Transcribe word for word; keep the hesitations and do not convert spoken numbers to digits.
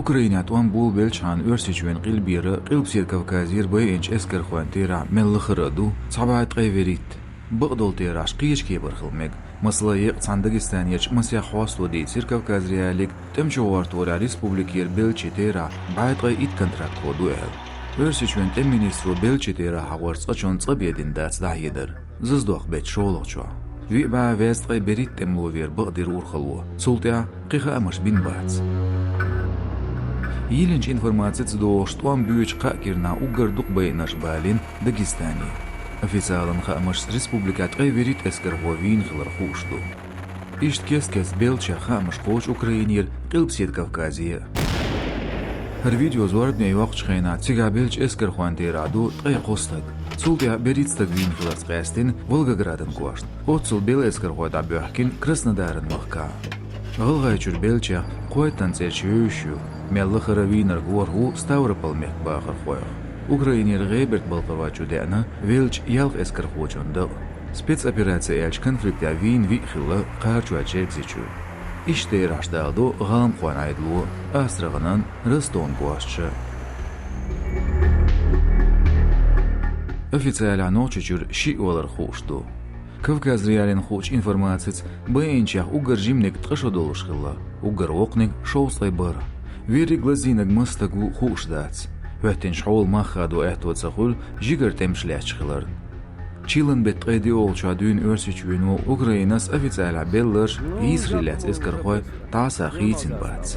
Украинехь тӀом болабелчхьана Оьрсийчоьнан къилбера, Къилбаседа Кавказера байинчу эскархойн терахь мел лахара а ду, цхьа бӀе ткъе вуьрхӀитта. Бакъдолу терахьаш кхечу кепара хила мега. Масала, еккъа цхьана Дагестанерчу масех хьостано дийцира Кавказ.Реалиига, тӀеман чугӀорторехь республикера беллачийн терахь бӀе ткъе итт контрактхо ду аьлла. Оьрсийчоьнан тӀеман министро беллачийн терахь хьахорчу цкъачунна цкъа бен дина дац дӀахьедар. Зазадоккху беттан шолгӀачохь. Виъ бӀе везткъе берхӀитта тӀемало вер бакъдира урхалло. Цул тӀаьхьа кхин хаамаш бина бац. Йиллинчу информацица догӀуш, тӀом боьдучу кхаа кӀирнахь уггар дукха байинарш балийна Дагестане. Официалан хаамашца, республикехь ткъе вуьрхӀитта эскархо вийна хилар хууш ду. Иштта кест-кеста беллачех хаамаш кхочу Украинера, Къилбаседа Кавказера а. ХӀара видео зорбане йоккхучу хенахь цигахь беллачу эскархойн терахь ду ткъе кхо стаг. Цул тӀаьхьа берхӀитта стаг вийна хиларца къаьстина Волгоградан кошна. Оццул белла эскархой дӀабоьхкина Краснодаран махкахь. ГӀалгӀайчуьра беллачех кхойттанан цӀераш йовзуш ю. Мел лахара вийнарг ворхӀ ву Ставрополь-мехкан бахархойх. Украинера ГӀеберта-Балкхаройчу деана веллачу ялх эскархочун дакъа. Спецопераци аьллачу конфликтехь вийна виъ хилла Кхарачой-Чергазийчуьра. Иштта терахьаш даладо гӀалмакхойн Ӏедало, Астраханан, Ростован кӀошташа. Официалехь Нохчийчуьра шиъ валар хууш ду. Кавказ.Реалиина хуучу информацица, байинчех уггар жиманиг ткъа шо долуш хилла, уггар воккханиг шовзткъе бархӀ. Верриг лазийнарг маса стаг ву хууш дац. ХӀоьттинчу хьолан мах хадо аьтто ца хуьлу жигара тӀемаш лаьтташ хиларна. Чиллан беттан ткъе диъолгӀачохь дуьйна Оьрсийчоьно Украинас официалехь белларш йийсаре лаьцна эскархой дӀасахийцина бац.